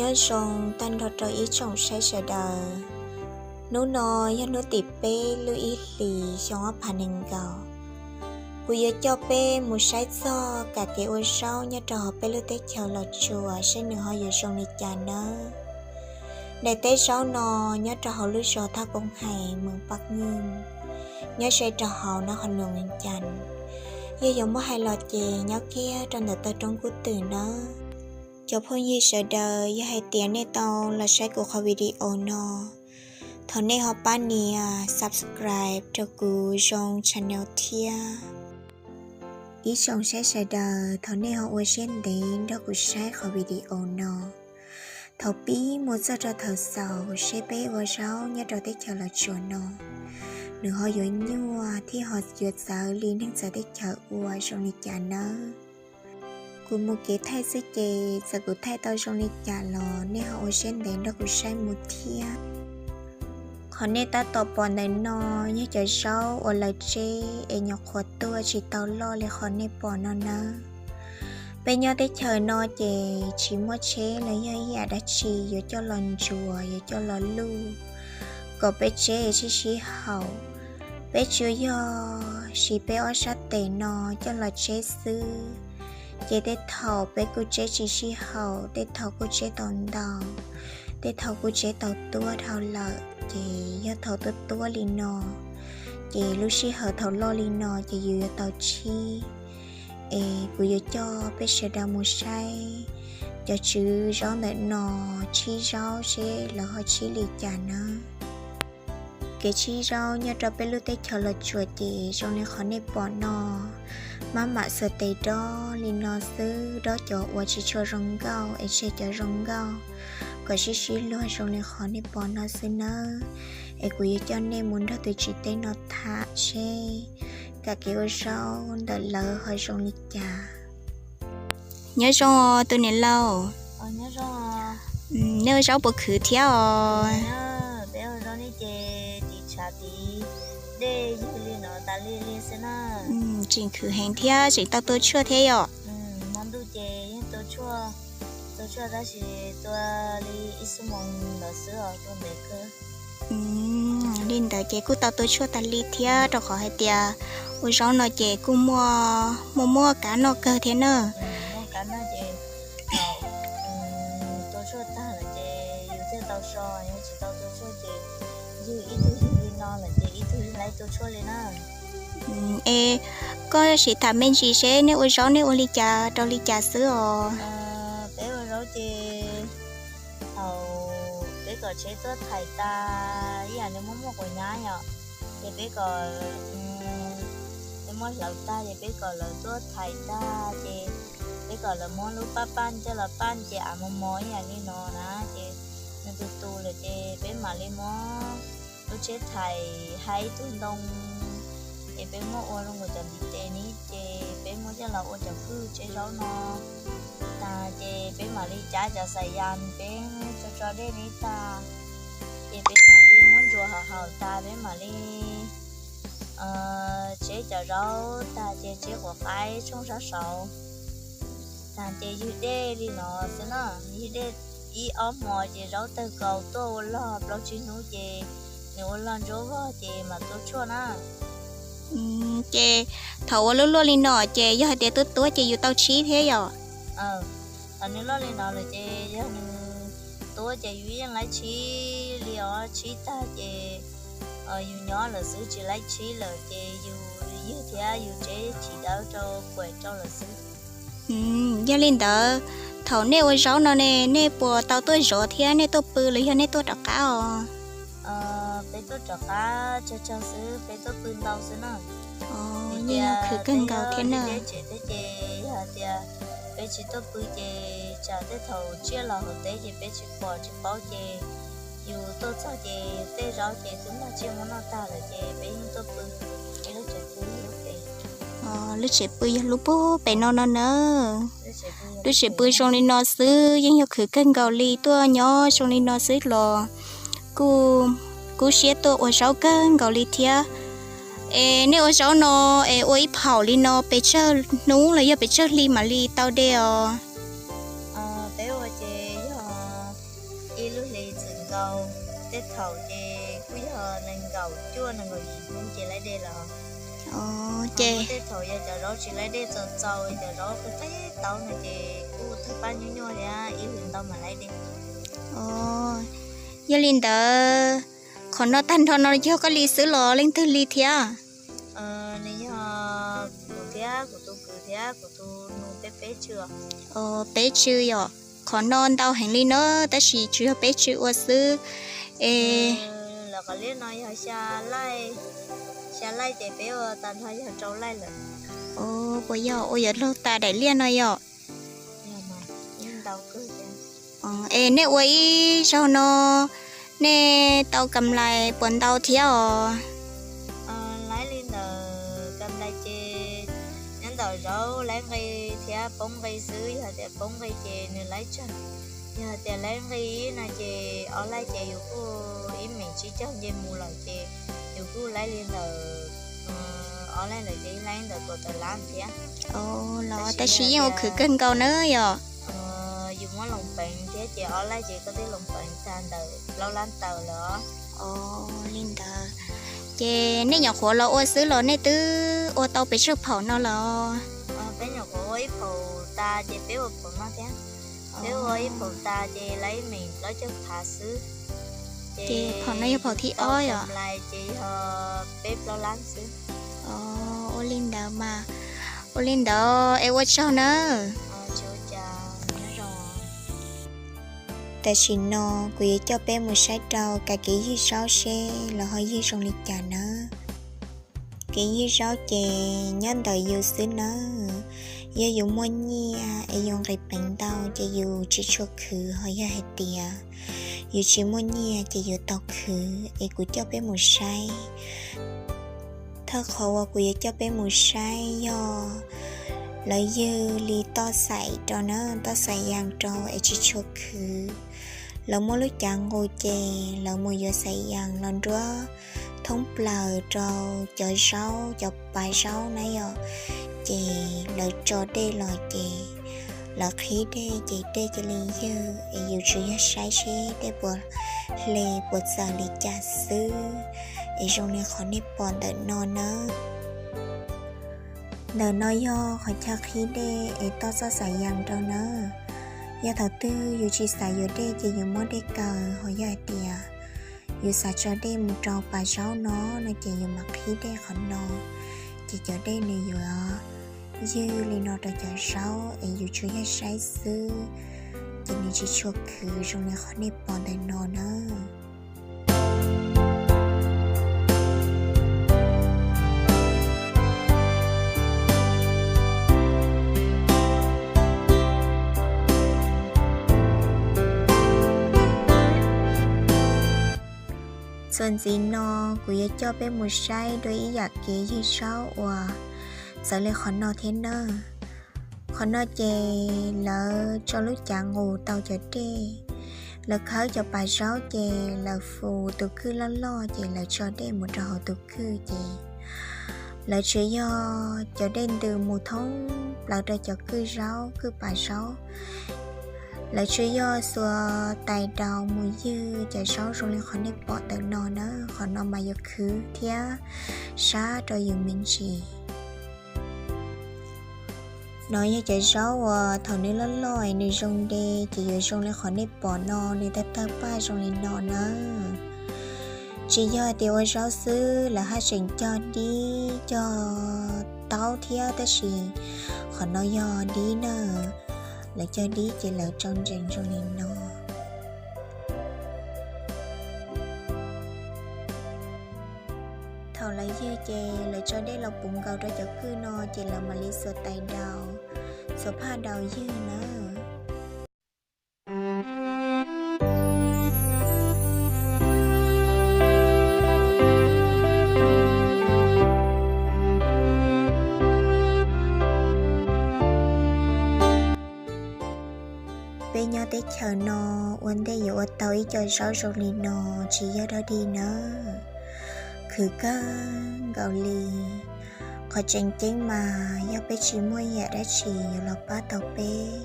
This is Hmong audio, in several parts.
Nyob zoo tag nrho rau ib tsoom saib sawv daws. Hnub no yog hnub tim peb lub ib hlis xyoo ob phav nees nkaum. Kuv yuav coj peb mus saib txog kam kev ua zaub nyob rau hauv peb lub teb chaws Los Tsuas seb nws ho yuav zoo li cas nawb. Daim teb zaub no nyob rau hauv lub zos Thaj Koob Hais, moos Paj Nyeej, nyob ze rau hauv Nab Qhoos Noos, Vees Cas. Yog yuav muab hais los ces nyob kiag rau ntawm taw roob Kub Twm nawb. Cov phooj ywg sawv daws, yog hais tias nej tau los saib kuv qhov video no, thov nej ho pab nias subscribe rau kuv Zoo Channel thiab. Ib tsoom saib sawv daws, thov nej ho ua siab ntev nrog kuv saib qhov video no. Thaum pib mus txog rau thaum xaus seb peb ua zaub nyob rau teb chaws Los Tsuas no, nws ho yuav nyuaj thiab ho yuav txawv li neeg txawv teb chaws ua zoo li cas nawb. Kuv mus kev thaij xwb ces txawm kuv thaij tau zoo li cas los nej ho ua siab ntev nrog kuv saib mus thiab. Qhov nej tab tom pom ntawm no yog cov zaub uas lawv tseb es nyuam qhuav tuaj tsis tau loj li qhov nej pom no nawb. Peb nyob teb chaws no ces tsis muaj tsheb los yog ib yam dab tsi yuav coj los ntsuas yuav coj los luj kom peb tseb sib sib haum. Peb tsuas yog siv peb ob sab tes no coj los tseb xwb, ces tej thaum peb kuj tseb tsis sib haum, tej thaum kuj tseb tau ntau, tej thaum kuj tseb tau tuab dhau lawm. Ces yog thaum tuab tuab li no, ces lub sij hawm thaum loj li no ces yus yuav tau tshib. Es kuv yuav coj peb sawv daws mus saib cov tswv zaub ntawm no tshib zaub seb lawv ho tshib li cas nawb. Kev tshib zaub nyob rau peb lub teb chaws Los Tsuas ces zoo li qhov nej pom no, maj mam xuas tes dob li no xwb, dob cov uas tsis tshua zoo nkauj es tseg cov zoo nkauj kom sib sib luag zoo li qhov nej pom no xwb nawb. Es kuv yuav coj nej mus nrog tus tswv teb no tham seb kam kev ua zaub ntawm lawv ho zoo li cas. Nyob zoo tus niam laus, nej ua zaub puas khwv thiab os? Tseem khwv heev thiab tseem tau tua tshuaj thiab yom? Li ntawd ces kuj tau tua tshuaj tas li thiab, rau qhov hais tias ua zaub no ces kuj muaj muaj muaj kav noj kawg thiab na. Es koj sim tham me ntsis seb nej ua zaub nej ua li cas rau li cas xwb os? Peb kom tsheb tuaj thaiv tas ib yam li muaj muaj quav nyab yom, ces peb kom, peb muab hlawv tag ces peb kom lawv tuaj thaiv tag ces peb kom lawv muab lub paj paj coj los paj ces av mos mos ib yam li no na, ces nws tu tu lawm ces peb mam li muab lub tsheb thaiv hais ib tug ntoo, ces peb muab ua zoo nkaus cov ntiv tes ni, ces peb muab coj los ua cov kwj tsheb zaub no tag ces peb mam li cab cov xais yas peb tso tso dej ni tag, ces peb mam li muab ntsuas haum haum tas peb mam li tseb cov zaub tag ces tseb quav qaib tshooj sab saud tag ces ywg dej li no xwb na. Ywg dej ib ob hmo ces zaub tawg kaus tuaj ua log plaub tsib hnub ces nws ua log ntsuab vog ces mam tua tshuaj na. Ces thaum ua luaj luaj li no ces yog hais tias tuab tuab ces yus tau tshib thiab yom? Thaum nws loj li no lawm ces yog nws tuab ces yus yeej laib tshib li os, tshib tag ces yus nyob lawm xwb tsis laib tshib lawm ces yus ywg thiab yus tseb tsis dawb rau kuam rau lawm xwb. Yog li ntawd, thaum nej ua zaub no ne nej puas tau tuaj zov thiab nej tuaj pw los yog nej tuaj rov qab os? Peb tuaj rov qab, tsawg tsawg xwb peb tuaj pw ntau xwb na. Yeej yog khwv kawg nkaus thiab na. Teb tsev thiab ces yog hais tias peb tsis tuaj pw ces tsam tej thaum tsiaj los hauv teb ces peb tsis pom tsis paub ces yus tuaj txog ces tej zaub ces twb mag tsiaj muab noj tag lawm ces peb yeej tuaj pw. Peb lub tsev pw yog lub pem. Lub tsev pw yog lub pem no no na. Lub tsev pw zoo li no xwb yeej yog khwv kawg nkaus li, tuaj nyob zoo li no xwb los kuj kub siab tuaj ua zaub kawg nkaus li thiab. Es nej ua zaub no es ua ib phaum li no pes tsawg hnub los yog pes tsawg hli mam li tau dej os? Peb ua ces yog nees nkaum cuaj nees nkaum yim hnub ces laib dej lawm. Ces tej thaum yog cov zaub tsis laib dej txaus txaus, cov zaub qis qis taub no ces kuj tawg paj nyuaj nyuaj thiab, ib hlis ntau mam laib dej. Yog li ntawd, qhov no tag nrho no yog koj li xwb los leej twg li thiab? Nws yog kuv thiab kuv tus kwv thiab kuv tus nus peb peb tsw. Peb tsw yom. Qhov no ntau heev li na, tab sis tsuas yog peb tsw ua xwb. Es lawv qhov liaj no yog xya laij, xya laij ces peb ua tag nrho yog rau laij lawm. Puas yog ua yuav luag tas daim liaj no yom? Es nej ua ib zaug no nej tau kam lais puas ntau thiab os? Laib li ntawd kam lais ces nyob ntawm zaub laib nqi thiab poob nqi xwb, yog tias poob nqi ces nws laib tsawg. Yog tias laib nqi no ces ob laij ces yus kuj ib meem tsib caug nce mus lawm ces yus kuj laib li ntawm ob laij lawm ces laib ntawm kaum tawm lab thiab. Los tab sis yeej ua khwv kawg nkaus na yom. Yus muab loos peev thiab ces ob laij ces koj twb loos peev tag ntawm plaub lab tawm lawm. Li ntawd ces nej nyuam qhuav los ua xwb los nej twb ua tau pes tsawg phaum no lawm? Peb nyuam qhuav ua ib phaum tas ces peb ua phaum no thiab. Peb ua ib phaum tas ces laib ib meem plaub caug phav xwb. Ces phaum no yog phaum thib ob yom? Lais ces yog peb plaub lab xwb. Ua li ntawd mas, ua li ntawd es ua tsaug nawb. Tam sim no kuv yuav coj peb mus saib rau kab kev ywg zaub seb lawv ho ywg zoo li cas nawb. Kev ywg zaub ces nyob ntawm yus xwb nawb. Yog yus muaj nyiaj es yus nqis peev ntau ces yus tsis tshua khwv, ho yog hais tias yus tsis muaj nyiaj ces yus tau khwv. Es kuv coj peb mus saib. Thawj qhov uas kuv yuav coj peb mus saib yog lawv ywg li toj xaim rau na, toj xaim yas rau es tsis tshua khwv. Lawv muab lub cav nqus ces lawv mus yuav xaim yas los nruab thoob plaws rau cov zaub, cov pas zaub na yom. Ces lawv tso dej los ces lawv qhib dej ces dej cia li ywg, es yus tsuas yog saib seb dej puas hle puas txaws li cas xwb. Es zoo li qhov nej pom ntawm no nawb. Ntawm no yog qhov chaw qhib dej es toj txoj xaim yas rau nawb. Yog thaum twg yus tsis xav yuav dej ces yus muab dej kaw, ho yog hais tias yus xav tso dej mus rau pas zaub no no ces yus mam qhib dej qhov no. Ces cov dej nws yuav ywg li no rau cov zaub es yus tsuas yog saib xwb, ces nws tsis tshua khwv zoo li qhov nej pom ntawm no nawb. Txuas ntxiv no kuv yuav coj peb mus saib dua ib yam kev ywg zaub uas txawv li qhov no thiab nawb. Qhov no ces lawv tso lub cav nqus tau cov dej, lawv khawb cov pas zaub ces lawv fus tus kwj loj loj ces lawv tso dej mus rau hauv tus kwj ces lawv tsuas yog cov dej ntws mus thoob plaws rau cov kwj zaub kwj pas zaub. Lawv tsuas yog xuas tais daus mus ywg cov zaub zoo li qhov nej pom ntawm no na, qhov no mas yuav khwv thiab sab rau yus me ntsis. No yog cov zaub uas thaum nws loj loj es nws zoo de ces yuav zoo li qhov nej pom no, nws tawg tawg paj zoo li no na. Tsis yog tias ua zaub xwb, lawv haj tseem cog dib cog taub thiab, tab sis qhov no yog dib na. Lawv cog dib ces lawv tsau ntsees zoo li no. Thaum lawv ywg ces lawv tso dej los puv nkaus rau cov kwj no ces lawv mam li xuas tais daus, xuas phaj daus ywg nawb. Peb nyob teb chaws no ua ntej yuav ua tau ib co zaub zoo li no tsis yog dog dig nawb, khwv kawg nkaus li. Qhov tseem ceeb mas yog peb tsis muaj yam dab tsi yuav los pab tau peb,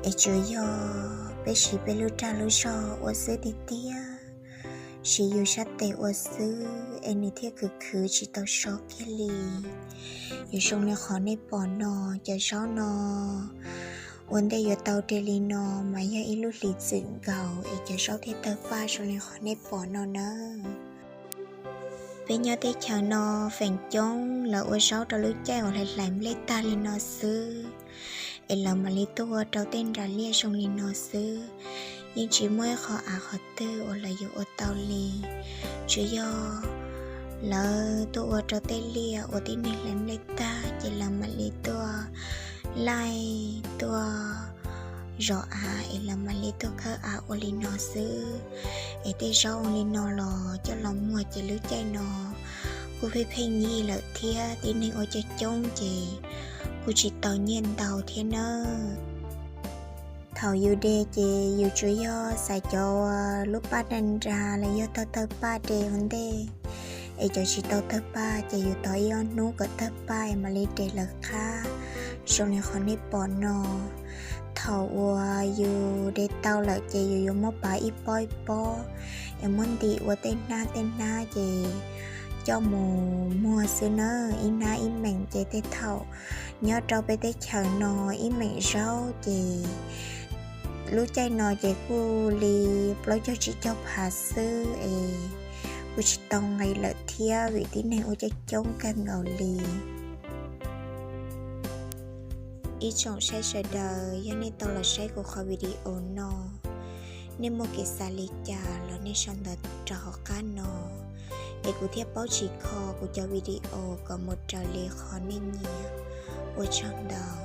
es tsuas yog peb siv peb lub dag lub zog ua xwb tiag tiag. siv yus sab tes ua xwb es nws thiaj khwv khwv tsis tau so kiag li. Yus zoo li qhov nej pom no, cov zaub no ua ntej yuav tau de li no mas yog ib lub hlis txwm nkaus es cov zaub thiaj tawg paj zoo li qhov nej pom no nawb. Peb nyob teb chaws no feem coob lawv ua zaub rau lub caij uas hlais hlais nplej tag li no xwb, es lawv mam li tuaj ua rau tej nras liaj zoo li no xwb. Yeej tsis muaj ib qho av qhov twg uas lawv yuav ua tau li. Tsuas yog lawv tuaj ua rau tej liaj uas tib neeg hlais nplej tag ces lawv mam li tuaj laij tuaj zom av es lawv mam li tuaj khawb av ua li no xwb. Es tej zaub ua li no los coj los muag ces lub caij no kuj pheej pheej yig lawm thiab, tib neeg ua coob coob ces kuj tsis tau nyiaj ntau thiab nawb. Thaum yus de ces yus tsuas yog xaiv cov lub paj nra nra los yog tau tawg paj de ua ntej, es cov tsis tau tawg paj ces yus tos ib ob hnub kom tawg paj es mam li de lawv qab zoo li qhov nej pom no. Thaum uas yus de tau lawm ces yus yuav muab pav ib pob ib pob es muab ntim ua tej hnab tej hnab ces coj mus muag xwb nawb, ib hnab ib meem ces tej thaum nyob rau peb teb chaws no ib meem zaub ces lub caij no ces kuj li plaub caug tsib caug phav xwb es kuj tsis tau nqis lawm thiab vim tib neeg ua coob coob kawg nkaus li. Ib tsoom saib sawv daws, yog nej tau los saib kuv qhov video no, nej muaj kev xav li cas los nej sau ntawv rau hauv qab no, es kuv thiaj paub tsis kho kuv cov video kom mus raws li qhov nej nyiam. Ua tsaug ntau.